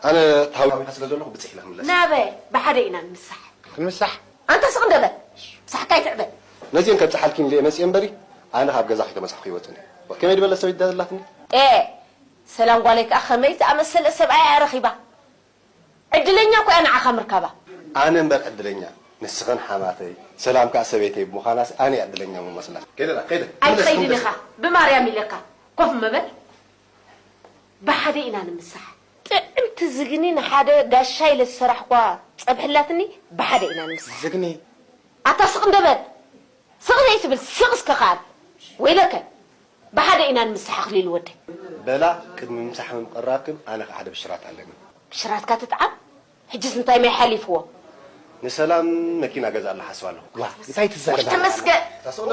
ኣነ ተሃዊኸ ስለ ዘለኹ ብጽሕ ኢለ ክምለስ። ናበይ? ብሓደ ኢና ንምሳሕ። ክንምሳሕ? ኣንታ ስቕ እንደ በል ምሳሕካ ኣይትዕበ። ነዚኤን ከብጽሓልኪ ኢለ እየ መጺኤ እምበሪ ኣነ ካብ ገዛ ከይተመሳሕኩ ኣይወጽእን እየ። ከመይ ድበለ ሰብ ይዳዘላትኒ? ኤእ ሰላም ጓለይ ከኣ ከመይ ዝኣመሰለ ሰብኣይ እያ ረኺባ። ዕድለኛ እኮ እያ ንዓኻ ምርካባ። ኣነ እምበር ዕድለኛ ንስኽን ሓማተይ ሰላም ከኣ ሰበይተይ ብምዃናስ ኣነ እየ ዕድለኛ ምመስላ። ከይደ ከይደ ኣይትኸይድን ኢኻ ብማርያም ኢለካ ኮፍ ምበል። ብሓደ ኢና ንምሳሕ። ጥዕምቲ ዝግኒ ንሓደ ጋሻ ኢለ ዝሰራሕኳ ጸብሒ ኣላትኒ ብሓደ ኢና ንምሳሕ። ዝግኒ ኣታ ስቕ እንደ በል። ስቕ ዘይትብል ስቕ እስከ ከኣ ወይለከ። ብሓደ ኢና ንምሳሕ ኣኽሊሉ ወደይ። በላ ቅድሚ ምሳሕ ምምቕራብክን ኣነ ከኣ ሓደ ብሽራት ኣለኒ። ብሽራትካ ትጥዓም? ሕጅስ እንታይ ማይ ሓሊፍዎ? ንሰላም መኪና ገዝኣላ ሓስብ ኣለኹ። ዋ እንታይ ትዛረብ ኣለኻ? ተመስገን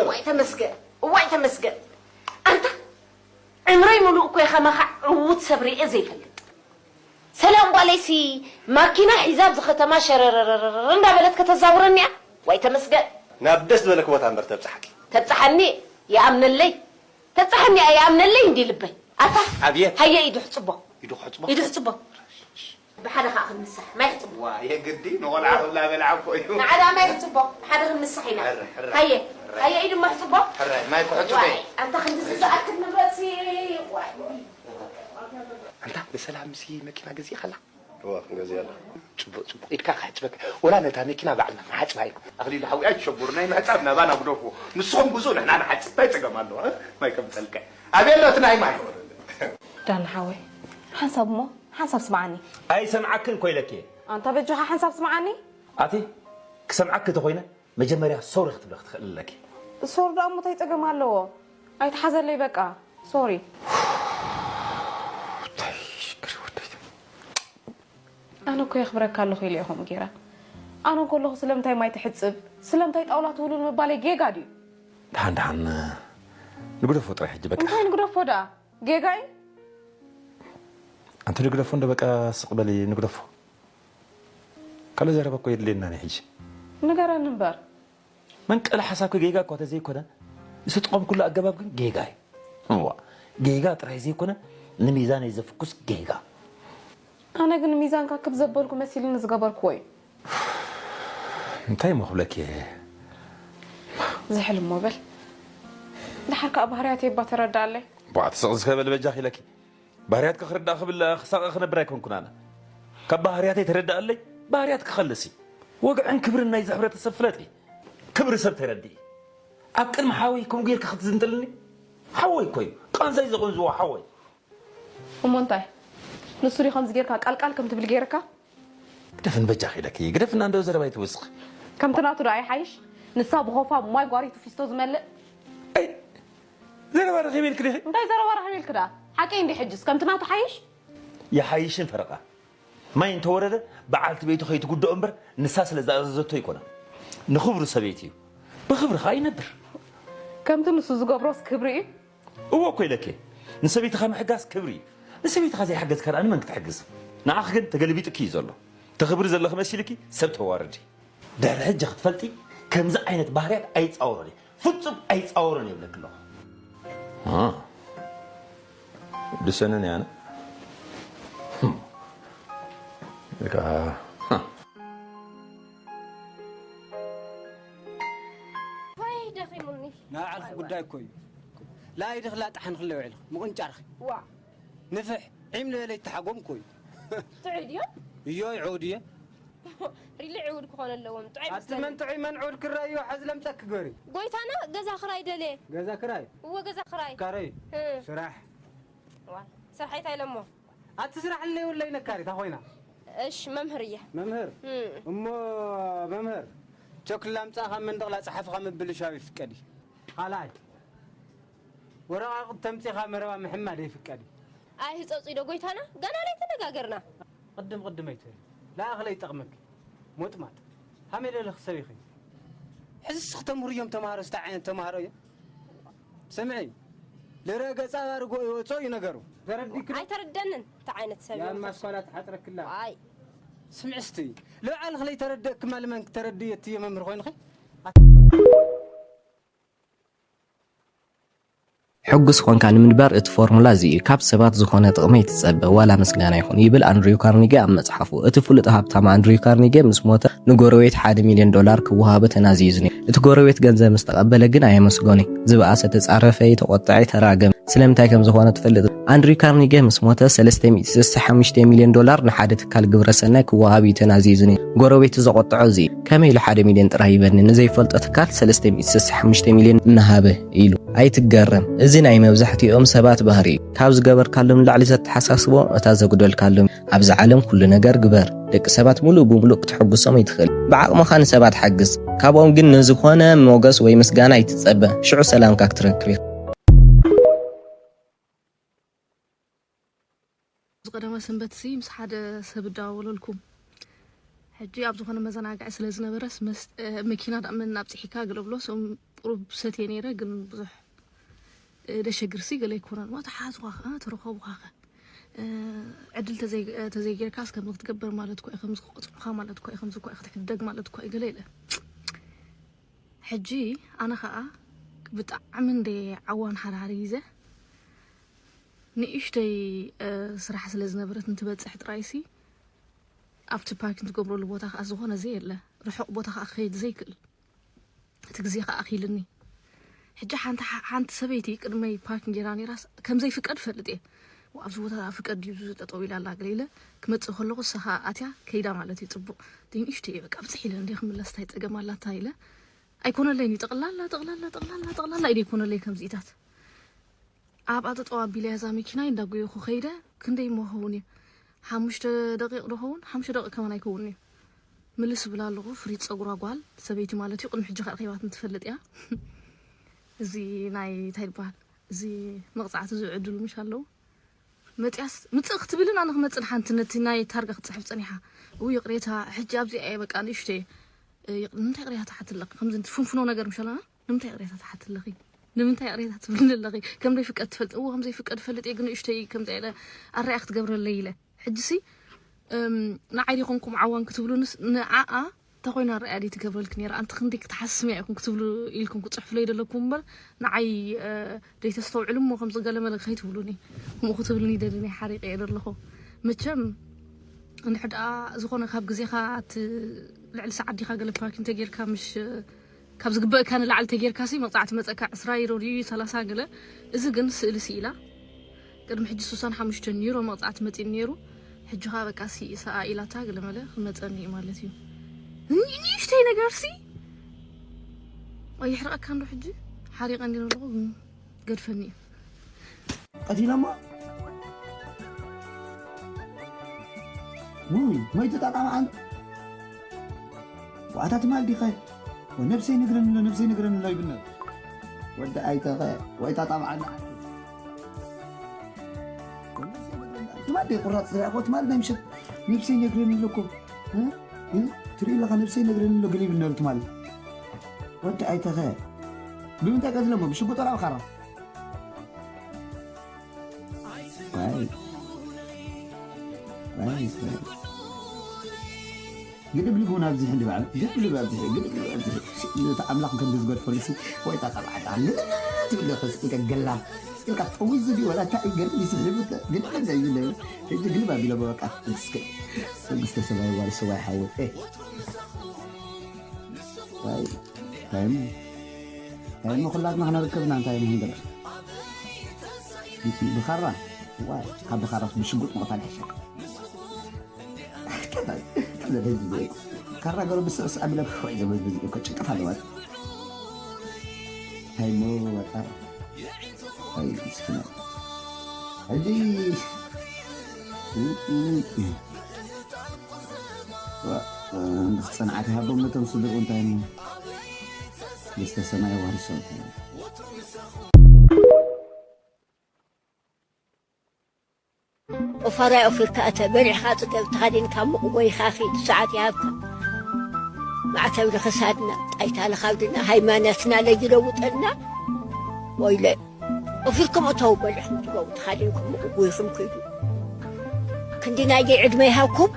እዋይ ተመስገን እዋይ ተመስገን። ኣንታ ዕምረይ ሙሉእ እኮ ከማኻ ዕዉት ሰብ ሪኤ ዘይፈልጥ። ሰላም ጓለይሲ ማኪና ሒዛ ኣብዚ ከተማ ሸረረረረረ እንዳበለት ከተዛውረኒ እያ። ዋይ ተመስገን። ናብ ደስ ዝበለኪ ቦታ እምበር ተብፅሓኪ። ተብፅሓኒ ይኣምነለይ ተብፅሓኒ እያ ይኣምነለይ እንዲ ልበይ። ኣታ ኣብየት ሃየ ኢዱ ሕፅቦ ኢዱ ክሕፅቦ ኢዱ ሕፅቦ። ብሓደ ከዓ ክንምሳሕ ማይ ሕፅቦ። ዋ የግዲ ንቆልዓ ክብላ በልዓ እኮ እዩ። ንዓዳ ማይ ሕፅቦ ብሓደ ክንምሳሕ ኢና። ሕረ ሕረ ሃየ ሕረ ሃየ ኢዱ ማይ ሕፅቦ። ሕረ ማይ ክሕፅቦ ዋይ እዩ። ኣንታ ክንድዚ ዝኣክል ንብረትሲ ዋይ። ኣንታ ብሰላም ሲ መኪና ገዚእኻላ? እዋ ክንገዝእ ኣለና። ጽቡቕ ጽቡቕ ኢድካ ክሕጽበካ ወላ ነታ መኪና ባዕልና ክንሓጽባ እዩ። ኣኽሊሉ ሓወይ ኣይትሸጉር ናይ ምሕጻብ ናባና ግደፍዎ። ንስኹም ግዝኡ ንሕና ንሓጽብ ታይ ጸገም ኣለዎ? ማይ ከምጸልከ ኣበይ ኣሎ እቲ ናይ ማይ? ዳኒ ሓወይ ሓንሳብ እሞ ሓንሳብ ስምዓኒ። ኣይሰምዓክን እኮ ኢለኪ። ኣንታ በጃኻ ሓንሳብ ስምዓኒ። ኣቲ ክሰምዓኪ ተኾይነ መጀመርያ ሶሪ ክትብሊ ክትኽእሊ ኣለኪ። ሶሪ ደኣ እሞ ታይ ጸገም ኣለዎ? ኣይትሓዘለይ በቃ ሶሪ። ኣነ እኮ የኽብረካ ኣለኹ ኢለ እየ ከምኡ ገይረ። ኣነ እንከለኹ ስለምንታይ ማይ ትሕጽብ? ስለምንታይ ጣውላ ትውልውል ምባለይ ጌጋ ድዩ? ደሓን ደሓን ንግደፎ ጥራይ ሕጂ በቃ። እንታይ ንግደፎ ደኣ? ጌጋ እዩ? ኣንቲ ንግደፎ እንዶ በቃ ስቕ በሊ ንግደፎ። ካልእ ዘረባ እኮ የድልየናን እዩ ሕጂ። ንገረኒ እምበር። መንቀሊ ሓሳብኪ ጌጋ እኳ ተዘይኮነ፣ ዝተጠቐምኩሉ ኣገባብ ግን ጌጋ እዩ። እዋ፣ ጌጋ ጥራይ ዘይኮነ፣ ንሚዛነይ ዘፍኩስ ጌጋ። ኣነ ግን ሚዛንካ ክብ ዘበልኩ መሲልኒ ዝገበርክዎ እዩ። እንታይ እሞ ክብለኪ እየ? ዝሕል እሞ በል። ደሓር ከኣ ባህርያተይ እባ ተረድኣለይ። ቧዕ፣ ትስቕ ዝኸበል በጃኺ ኢለኪ። ባህርያትኪ ክርዳእ ክብል ክሳቐ ክነብር ኣይኮንኩን ኣነ። ካብ ባህርያተይ ተረድኣለይ፣ ባህርያትኪ ከልሲ። ወግዕን ክብርን ናይዚ ሕብረተሰብ ፍለጢ። ክብሪ ሰብ ተረድኢ። ኣብ ቅድሚ ሓወይ ከምኡ ጌርኪ ክትዝንጥልኒ? ሓወይ እኮ እዩ። ቃንዛይ ዘቐንዝዎ ሓወይ። እሞ እንታይ? ንሱ ድዩ ከምዚ ጌርካ ቃልቃል ከም ትብል ጌርካ? ግደፍን በጃኺ ኢለኪ፣ ግደፍና እንደው ዘረባ ኣይትውስኺ። ከምቲ ናቱ ደኣ ይሓይሽ? ንሳ ብኾፋ ማይ ጓሪቱ ፊስቶ ዝመልእ? ኣይ ዘረባ ረኺበ ኢልኪ ዲኺ? እንታይ ዘረባ ረኺበ ኢልኪ ደኣ? ሓቀይ እንዲ ሕጅስ ከምቲ ናቱ ሓይሽ? ይሓይሽን ፈረቓ። ማይ እንተወረደ በዓልቲ ቤቱ ከይትጉድኦ እምበር ንሳ ስለ ዝኣዘዘቶ ኣይኮነን። ንኽብሩ ሰበይቲ እዩ። ብኽብሪ ኸኣ ይነብር። ከምቲ ንሱ ዝገብሮስ ክብሪ እዩ? እወ እኮ ኢለኪ ንሰበይትኻ ምሕጋዝ ክብሪ እዩ። ንሰበይትኻ ዘይሓገዝካ ደኣ ንመን ክትሕግዝ? ንዓኺ ግን ተገለቢጥኪ እዩ ዘሎ። ተኽብሪ ዘለኺ መሲልኪ ሰብ ተዋርዲ። ድሕሪ ሕጂ ክትፈልጢ፣ ከምዚ ዓይነት ባህርያት ኣይጻወሮን እየ። ፍጹም ኣይጻወሮን እየ እብለኪ ኣለኹ። አ፣ ድሰንን ያነ። ህም። እካ፣ ሀ። ወይ ደኺሙኒ። ናይ ባዕልኺ ጉዳይ እኮ እዩ። ላይድኺ ላጥሓንኺ ኣለዎ ውዒልኺ። ምቕንጫርኺ። ዋ። ንፍሕ፣ ዒም ልበለ ይተሓጎም እኮ እዩ። ትዕድዮ? እዮ፣ ይዕውድ እየ። ሪሊ ዕውድ ክኾን ኣለዎም። ጥዑይ ኣቲ መን ኣይመስለንን። ጥዑይ መን ዕውድ ክረኣዮ፣ ሓዚ ለምጸኪ ግበሪ። ጎይታና፣ ገዛ ክራይ ደልየ። ገዛ ክራይ? እወ፣ ገዛ ክራይ። ካረይ? እ። ስራሕ? ዋ፣ ስራሕ እንታይ ኢለሞ? ኣቲ ስራሕ እንለይብለይ ነካሪት፣ ኣኾይና? እሽ፣ መምህር እየ። መምህር? እ። እሞ መምህር፣ ቸክ ላምጻእ ካብ መንደቕ ላጸሓፍኻ ምብልሻው ይፍቀድ እዩ። ካልኣይ፣ ወረቓቕቲ ተምጺኻ መረባ ምሕማድ ይፍቀድ እዩ። ኣይ ህጸጹ ኢዶ ጎይታና፣ ገና ኣይተነጋገርና። ቅድም ቅድም ኣይትበል። ለኣኽለ ይጠቕመኪ። ሞጥማጥ። ሃመይ ለለኺ ሰብ ኢኺ። ሕዚ እስኺ ተምህርዮም ተማሃሮ፣ እንታይ ዓይነት ተማሃሮ እዮም? ስምዒ፣ ልረገጻ ኣባርጎ ይወጾ እዩ ነገሩ። ተረዲክ ዶ? ኣይተረደንን፣ እንታይ ዓይነት ሰብ ያን እዮም? ማስኳላ ትሓጽረክላ። ኣይ። ስምዒ እስቲ፣ ልብዓልኺ ለይተረደእኪ ማልመን ክተረድእዮ እቲ መምህር ኮይንኺ? ሕጉስ ኾንካ ንምንባር እቲ ፎርሙላ እዚ እዩ። ካብ ሰባት ዝኾነ ጥቕሚ ኣይትጸበ፣ ዋላ ምስጋና ይኹን፣ ይብል ኣንድሪው ካርኒጌ ኣብ መጽሓፉ። እቲ ፍሉጥ ሃብታም ኣንድሪው ካርኒጌ ምስ ሞተ፣ ንጎረቤት ሓደ ሚልዮን ዶላር ክወሃቦ ተናዝዩ ነይሩ። እቲ ጎረቤት ገንዘብ ምስ ተቐበለ ግን ኣየመስገኖን። ዝበኣሰ፣ ተጻረፈ፣ ተቖጥዐ፣ ተራገመ። ስለምንታይ ከም ዝኾነ ትፈልጥ? ኣንድሪው ካርኒጌ ምስ ሞተ፣ ሰለስተ ሚእቲ ስሳ ሓሙሽተ ሚልዮን ዶላር ንሓደ ትካል ግብረ ሰናይ ክወሃብ እዩ ተናዝዩ ነይሩ። ጎረቤቱ ዘቖጥዖ እዚ እዩ። ከመይ ኢሉ ሓደ ሚልዮን ጥራይ ይበኒ? ንዘይፈልጦ ትካል ሰለስተ ሚእቲ ስሳ ሓሙሽተ ሚልዮን እናሃበ ኢሉ። ኣይትገረም። እዚ ናይ መብዛሕትኦም ሰባት ባህሪ እዩ። ካብ ዝገበርካሎም ንላዕሊ ዘተሓሳስቦም እታ ዘጉደልካሎም። ኣብዚ ዓለም ኩሉ ነገር ግበር። ደቂ ሰባት ሙሉእ ብሙሉእ ክትሕጉሶም ኣይትኽእል። ብዓቕምኻ ንሰባት ሓግዝ። ካብኦም ግን ንዝኾነ ሞገስ ወይ ምስጋና ኣይትጸበ። ሽዑ ሰላምካ ክትረክብ ኢኻ። ዝቐደመ ሰንበት ሲ ምስ ሓደ ሰብ እዳዋወለልኩም። ሕጂ ኣብ ዝኾነ መዘናግዒ ስለ ዝነበረስ መስ-፣ እ፣ መኪና ደኣ መን ኣብጽሒካ ገለ ብሎ፣ ሰም ቁሩብ ሰትየ ነይረ፣ ግን ብዙሕ፣ እ፣ ደሸግር ሲ ገለ ኣይኮነን። ዋ፣ ተሓዝኳ ኸ፣ ተረኸብኳ ኸ። እ፣ ዕድል ተዘይ-፣ እ፣ ተዘይጌርካስ ከምዚ ክትገብር ማለት እኮ እዩ፣ ከምዚ ክቆጽዑኻ ማለት እኮ እዩ፣ ከምዚ እኮ እዩ ክትሕደግ ማለት እኮ እዩ ገለ ኢለ። ሕጂ ኣነ ኸኣ ብጣዕሚ እንደ ዓዋን ሓርሓር ጊዜ ንእሽተይ፣ እ፣ ስራሕ ስለ ዝነበረት እንትበጽሕ ጥራይሲ ኣብቲ ፓርኪን ትገብረሉ ቦታ ኸኣ ዝኾነ ዘየለ፣ ርሑቕ ቦታ ኸኣ ክኸይድ ዘይክእል፣ እቲ ግዜ ኸኣ ኣኺልኒ። ሕጂ ሓንቲ፣ ሓንቲ ሰበይቲ ቅድመይ ፓርኪን ጌራ ነይራስ ከም ዘይፍቀድ እፈልጥ እየ። ዋ፣ ኣብዚ ቦታ ፍቀድ ድዩ ጠጠው ኢላ ኣላ ገለ ኢለ ክመጽእ ከለኹ፣ ንሳ ኸኣ ኣትያ ከይዳ ማለት እዩ። ጽቡቕ። ደይ ንእሽተይ እየ በቃ ብጽሕ ኢለ እንደ ክምለስ እንታይ ጸገም ኣላታ ኢለ ኣይኮነለይን እዩ። ጠቕላላ፣ ጠቕላላ፣ ጠቕላላ፣ ጠቕላላ ኢደ ኣይኮነለይ ከምዚኢታት። ኣብኣ ጠጠው ኣቢለያ እዛ መኪናይ እንዳጎየኹ ከይደ፣ ክንደይ እሞ ክኸውን እዩ? ሓሙሽተ ደቂቕ ዶ ኸውን? ሓሙሽተ ደቂቕ ከማን ኣይከውንን እዩ። ምልስ እብል ኣለኹ፣ ፍሪዝ ጸጉራ ጓል ሰበይቲ ማለት እዩ፣ ቅድሚ ሕጂ ከኣ ረኺባትኒ ትፈልጥ እያ። እዚ ናይ እንታይ ይበሃል? እዚ መቕጻዕቲ ዝዕድሉ ምሽ ኣለዉ። መጽያስ ምጽእ ክትብልን ኣነ ክመጽእ ንሓንቲ ነቲ ናይ ታርጋ ክትጽሕፍ ጸኒሓ። እው ይቕሬታ፣ ሕጂ ኣብዚኣ እየ በቃ ንእሽተይ፣ እ፣ ይቕ-፣ ንምንታይ ይቕሬታ ትሓትለኺ? ከምዚ ፍንፍኖ ነገር ምሽ ኣለና? ንምንታይ ይቕሬታ ትሓቲ ኣለኺ? ንምንታይ ይቕሬታ ትብልኒ ኣለኺ? ከም ዘይፍቀድ ትፈልጥ? እዎ፣ ከም ዘይፍቀድ እፈልጥ እየ፣ ግን ንእሽተይ ከምዚ ኢለ ኣረኣያ ክትገብረለይ ኢለ። ሕጂሲ፣ እም፣ ንዓይ ዲኹምኩም ዓዋን ክትብሉንስ፣ ንዓኣ እንተኾይና ኣረኣያ ደይ ትገብረልኪ ነይራ? ኣንቲ ክንደይ ክትሓስምያ ኢኹም ክትብሉ ኢልኩም ክትጽሕፉለይ ዘለኩም እምበር፣ ንዓይ፣ እ፣ ደይ ተስተውዕሉ እሞ ከምዚ ገለመለ ከይትብሉኒ። ከምኡ ክትብሉኒ ይደልን እየ፣ ሓሪቐ እየ ዘለኹ። መቸም፣ እንድሕር ደኣ ዝኾነ ካብ ግዜኻ እቲ ልዕሊ ሰዓት ዲኻ ገለ ፓርኪ እንተጌርካ፣ ምሽ ካብ ዝግበእካ ንላዕሊ ተጌርካሲ መቕጻዕቲ መጸካ ዕስራ ዩሮ ድዩ ሰላሳ ገለ። እዚ ግን ስእሊ ስኢላ። ቅድሚ ሕጂ ስሳን ሓሙሽተን ዩሮ መቕጻዕቲ መጺኒ ነይሩ። ሕጂ ኸኣ በቃ ሲ-፣ ሰኣ ኢላታ ገለ መለ ክመጸኒ እዩ ማለት እዩ። ኒ-፣ ንእሽተይ ነገርሲ ኣየሕርቐካ እንዶ ሕጂ? ሓሪቐ እንዲ ዘለኹ ግን ገድፈኒ እዩ። ቀቲሎሞ? ውይ፣ መይቱ ጣጣ መዓል። ዋታ ትማል ዲኸ? ወነብሰይ ነግረኒ ኣሎ፣ ነብሰይ ነግረኒ ኣሎ ይብል ነበር። ወዲ ኣይተኸ፣ ወይ ጣጣ መዓል። ትማል ዲኸ ቁራጽ ስራሕ እኮ ትማል ናይ ምሸት ነብሰይ ነግረኒ ኣሎ እኮ። እ? እ? ትርኢ ኣለኻ፣ ነብሰይ ነግረኒ ኣሎ ግን ይብል ነበር ትማል። ወዲ ኣይተኸ። ብምንታይ ቀትለሞ? ብሽጉጥ ወላ ብኻራ? ዋይ። ዋይ፣ ዋይ። ግድብልብ እውን ኣብዚሑ፣ ንባዕሉ ግድብልብ ኣብዚሑ፣ ግድብልብ ኣብዚሑ። እቲ ኣምላኽ ከም ዝገድፈሉ ሲ፣ ወይ እታ ተባዕታ ግድብልብ ትብል ኢኻ፣ ኢልካ ገላም፣ ኢልካ ጠዊዙ ድዩ፣ ወላ እንታይ እዩ፣ ገድሊ ስሒቡ፣ ግድብልብ ዘይብለ። ሕጂ ግልብ ኣቢሎ፣ በቃ፣ እስከ መንግስተ ሰማይ ዋርሶ፣ ዋይ ሓወይ። ኤ። ዋይ፣ እንታይ እሞ፣ እንታይ እሞ፣ ኩላትና ክነርከብና እንታይ እሞ ክንገብር? ብኻራ፣ ዋይ፣ ካብ ብኻራ ብሽጉጥ ምቕታል ይሕሸካ። ካራ ገሩ ብስዕስዕ ኣቢለ ክሕወይ ዘብል ብዙ እኮ ጭንቀት ኣለዋ። እንታይ እሞ፣ በቃ፣ ኣይ፣ ምስኪና። ሕጂ፣ ዋ፣ ንኽጸንዓት ይሃቦም ነቶም ስድርኡ። እንታይ እሞ፣ ደስተ ሰማይ ዋርሶ። ኦፋራይ ኦፊርካ እተ በሊዕኻ ጽገብ ተኻዲንካ ሙቕ ጎይኻ ኺድ፣ ሰዓት ይሃብካ። ማዕተብ ልኽሳድና፣ ጣይታ ልኻብድና፣ ሃይማኖትና ለይለውጠልና። ወይለ፣ ኦፊርኩም እተው በሊዕኹም ትገቡ ተኻዲንኩም ሙቕ ጎይኹም ኪዱ። ክንዲ ናየይ ዕድመ ይሃብኩም።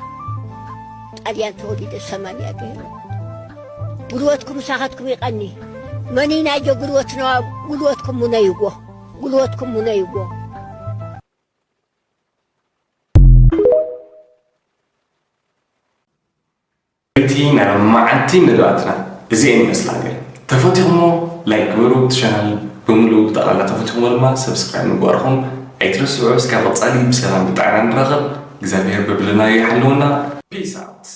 ጣልያን ተወሊደ ሰማንያ ገይረ። ጉልበትኩም ምሳኻትኩም ይቐኒ። መን እዩ ናዮ ጉልበትና? ጉልበትኩም ሙነይዎ። ጉልበትኩም ሙነይዎ። እቲ ናይ መዓልቲ መደባትና እዚኤን ይመስላ ነይረን። ተፈቲኹሞ ላይክ ግበሩ፣ እቲ ቻናል ብምሉኡ ብጠቕላላ ተፈቲኹሞ ድማ ሰብስክራይብ ምግባርኹም ኣይትረስዑ። እስካብ ቀጻሊ ብሰላም ብጥዕና ንራኸብ። እግዚኣብሔር በብለናዮ ይሓልወና። ፒስ ኣውት።